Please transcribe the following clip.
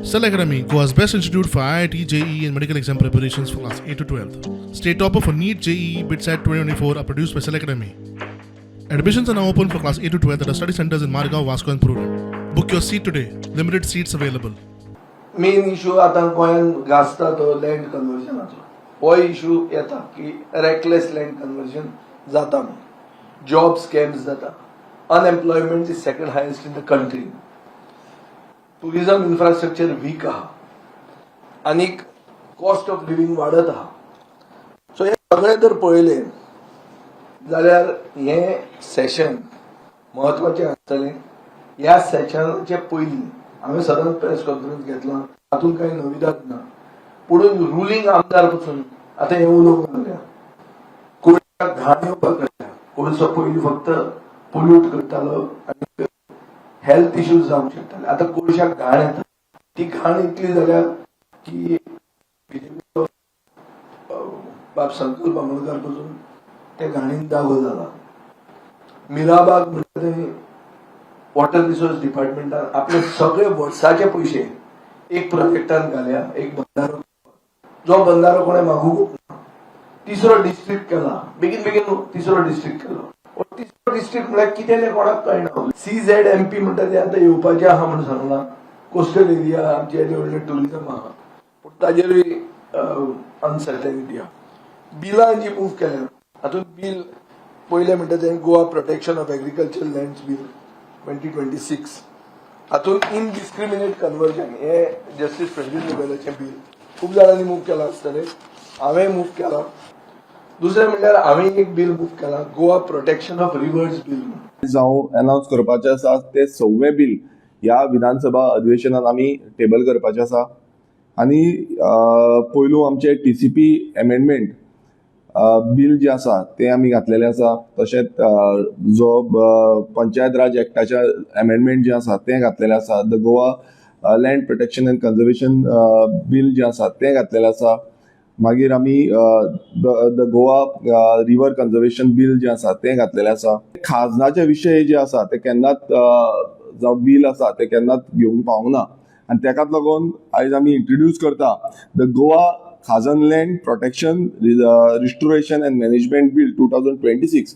Cell Academy, Goa's best institute for IIT, JEE, and medical exam preparations for class 8 to 12. State topper for NEET, JEE, BITSAT 2024 are produced by Cell Academy. Admissions are now open for class 8 to 12 at our study centers in Margao, Vasco, and Prudent. Book your seat today. Limited seats available. Main issue आतां गोंयांत गाजता तो land कन्वर्जनाचो. हो issue येता की reckless land conversion जाता म्हणून, job scams जाता, unemployment is second highest in the country, tourism infrastructure weak आहा आनीक कॉस्ट ऑफ लिव्हींग वाडत आहा. सो हे सगळें जर पळयलें जाल्यार हें सेशन म्हत्वाचें आसतलें. ह्या सेशनाचे पयलीं हांवें सदांच प्रेस कॉन्फरन्स घेतला, हातूंत कांय नविदाद ना. पुणून रुलींग आमदार पसून आतां हें उलोवंक लागल्या, कोळशाक घाण येवपाक लागल्या, कोळसो पयलीं फक्त पोल्यूट करतालो आनी हेल्थ इश्यूज जावंक शकताले, आतां कोळशाक घाण येता. ती घाण इतली जाल्या की बीजेपीचो बाब संकल्प बामणकार पसून त्या घाणीन जागो जाला. मिराबाग म्हणटा ते वॉटर रिसोर्स डिपार्टमेंटान आपले सगळे वर्साचे पयशे एक प्रोजेक्टान घाल्या, एक बंधारो, जो बंधारो कोणें मागूंक ना. तिसरो डिस्ट्रिक्ट केला, बेगीन बेगीन तिसरो डिस्ट्रिक्ट केलो. हो तिसरो डिस्ट्रिक्ट म्हळ्यार कितें तें कोणाक कळना. सीझेडएमपी म्हणटा ते आतां येवपाचें आहा म्हणून सांगलां. कोस्टल एरिया आमचे येदे व्हडलें टुरिजम आहा, पूण ताजेरूय अनसर्टनिटी आहा. बिलां जी मूव केल्या, हातूंत बील पयलें म्हणटा तें Goa Protection of Agriculture Lands Bill 2026. हातूंत इनडिस्क्रिमिनेट कन्वर्जन हे जस्टीस फ्रेडरिक रिबेलोचें बील खूब जाणांनी मूव केलां आसतलें, हांवें मूव केलां. दुसरें म्हणल्यार हांवें एक बील मूव केलां, Goa Protection of Rivers Bill. जावं अनावन्स करपाचें आसा तें सव्वें बील ह्या विधानसभा अधिवेशनात आमी टेबल करपाचें आसा. आनी पयलू आमचें टीसीपी एमेंडमेंट बील जें आसा तें आमी घातलेलें आसा. तशेंच जो पंचायत राज एक्टाचें एमेंडमेंट जें आसा तें घातलेलें आसा. The Goa Land Protection and Conservation Bill जें आसा तें घातलेलें आसा. मागीर आमी the Goa River Conservation Bill जें आसा तें घातलेलें आसा. खाजनाचे विशय जे आसा ते केन्नाच जावं बील आसा ते केन्नाच घेवंक पावूंक ना आनी तेकाच लागून आयज आमी इंट्रोड्यूस करता the Goa Khajan Land Protection, Restoration and Management Bill 2026.